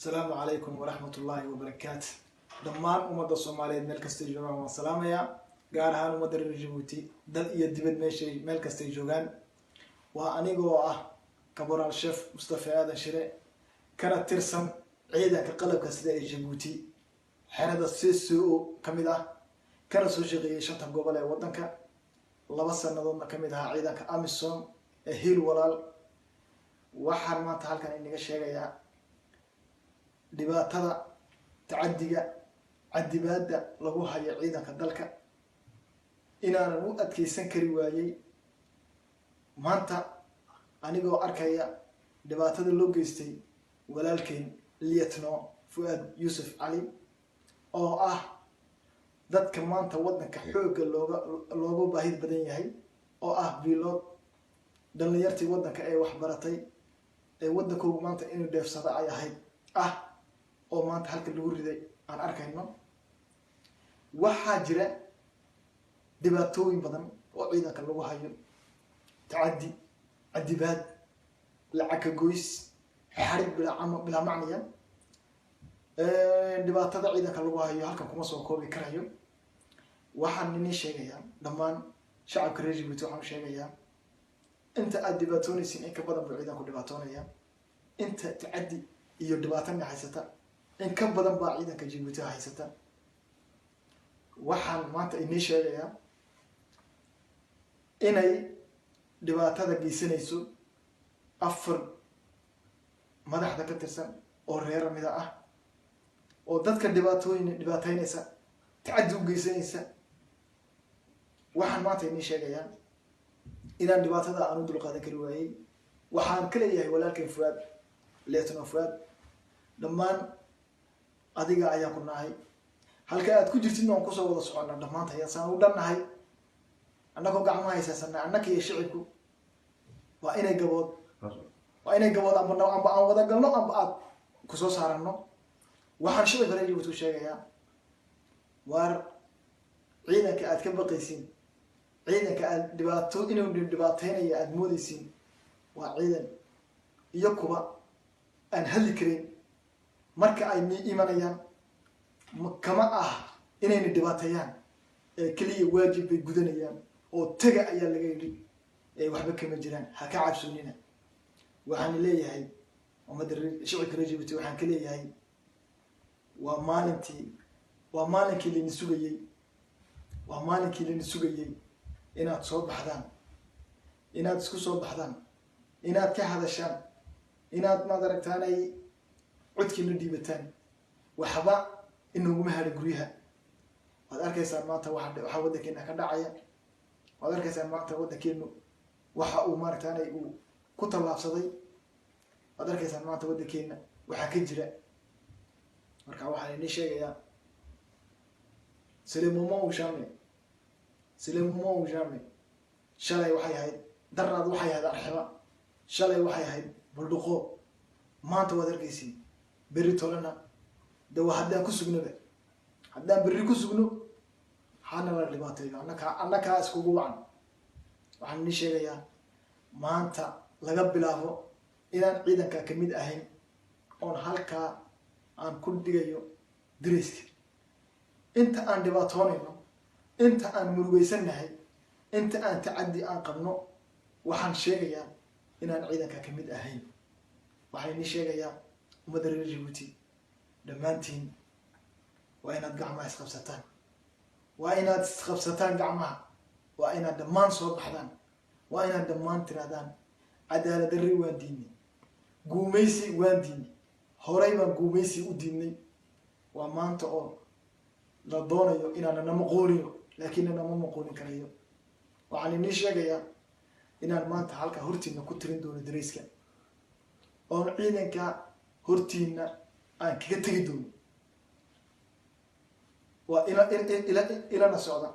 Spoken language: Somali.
Asalaamu calaykum waraxmat ullaahi wabarakaatu. Dhammaan ummadda Soomaaliyeed meel kastay joogaan waan salaamayaa, gaar ahaan ummadda reer Jabuuti, dal iyo dibad meeshay meel kastay joogaan. Waa anigoo ah Caporal Chef Mustafa Aadan Shire, kana tirsan ciidanka qalabka sida ee Jabuuti, xerada CCO ka mid ah, kana soo shaqeeyay shanta gobol ee waddanka, 2 sanadoodna ka mid ahaa ciidanka AMISOM ee Hiil Walaal. Waxaan maanta halkan inaga sheegayaa dhibaatada, tacadiga, cadibaadda lagu hayo ciidanka dalka, inaanan u adkeysan kari waayey maanta, anigoo arkaya dhibaatada loo geystay walaalkeyn Lieutenant Fuaad Yuusuf Cali, oo ah dadka maanta waddanka xoogga looga baahid badan yahay, oo ah pilote, dhalinyartii waddanka ee waxbaratay ee waddankoogu maanta inuu dheefsado ay ahayd ah, oo maanta halka lagu riday aan arkayno. Waxaa jira dhibaatooyin badan oo ciidanka lagu hayo: tacaddi, cadibaad, lacag ka goys, xarig bilaa macniya. Dhibaatada ciidanka lagu hayo halkan kuma soo koobi karayo. Waxaan inii sheegayaa dhammaan shacabka reer Jabuuti, waxaan u sheegayaa, inta aada dhibaatoonaysiin in ka badan buu ciidanku dhibaatoonaya. Inta tacaddi iyo dhibaatana haysata in ka badan baa ciidanka Jabuuti haysata. Waxaan maanta inii sheegayaa inay dhibaatada geysanayso afar madaxda ka tirsan oo reer mida ah, oo dadka dhibaataynaysa, tacaddi u geysanaysa. Waxaan maanta inii sheegayaa inaan dhibaatada aan u dulqaadan kari waayey. Waxaan ka leeyahay walaalkay Fuaad, Lieutenant Fuaad, dhammaan adiga ayaan ku nahay. Halka aad ku jirtidna waan kusoo wada soconnaa dhammaanta, ayaan saan u dhannahay, annagoo gacmaha haysaysana, annaka iyo shicibku. Waa inay gabood amba aan wada galno, amba aad kusoo saarano. Waxaan shicibka reer Jabuuti u sheegayaa, waar ciidanka aad ka baqaysiin, ciidanka aad dhibaato inuu dhibaateynayo aada moodeysiin, waa ciidan iyo kuwa aan hadli karin. Marka ay ni imanayaan kama ah inayna dhibaateeyaan ee keliya, waajib bay gudanayaan oo taga ayaa laga yidhi, ee waxba kama jiraan, ha ka cabsoonina. Waxaan leeyahay ummadda shicibka reer Jabuuti, waxaan ka leeyahay, waa maalinkii layna sugayey, waa maalinkii layna sugayey inaad soo baxdaan, inaad isku soo baxdaan, inaad ka hadashaan, inaad maad aragtaanay codkiina dhiibataan. Waxba inaguma hadha guryaha. Waad arkaysaan maanta waxaa waddankeena ka dhacaya. Waad arkaysaan maanta waddankeenu waxa uu maaragtaanay uu ku tallaabsaday. Waad arkaysaan maanta waddankeena waxaa ka jira. Marka waxaan inii sheegayaa, c'est le moment ou jamais, c'est le moment ou jamais. Shalay waxay ahayd, daraad waxay ahayd Arxiba, shalay waxay ahayd Buldhuqo, maanta waad arkaysiin. Berri tolena de waa haddaan ku sugnaba, haddaan berri ku sugno, hana la dhibaateeyo, annakaa iskugu wacan. Waxaan inii sheegayaa maanta laga bilaabo inaan ciidankaa kamid ahayn, oon halkaa aan ku dhigayo dareyska. Inta aan dhibaatoonayno, inta aan murugaysannahay, inta aan tacaddi aan qabno, waxaan sheegayaa inaan ciidanka kamid ahayn. Waxaan inii sheegayaa ummadda reer Jabuuti dhammaantiin, waa inaad gacmaha isqabsataan, waa inaad isqabsataan gacmaha, waa inaad dhammaan soo baxdaan, waa inaad dhammaan tirahdaan: cadaalad darri waan diidnay, guumaysi waan diidnay, horay baan guumaysi u diidnay. Waa maanta oo la doonayo inaana nama qooniyo, laakiin nama maqoonin karayo. Waxaan inii sheegayaa inaan maanta halka hortiina ku tirin doono dareyska, oon ciidanka hortiina aan kaga tegi doono. Waa ila ilana socda.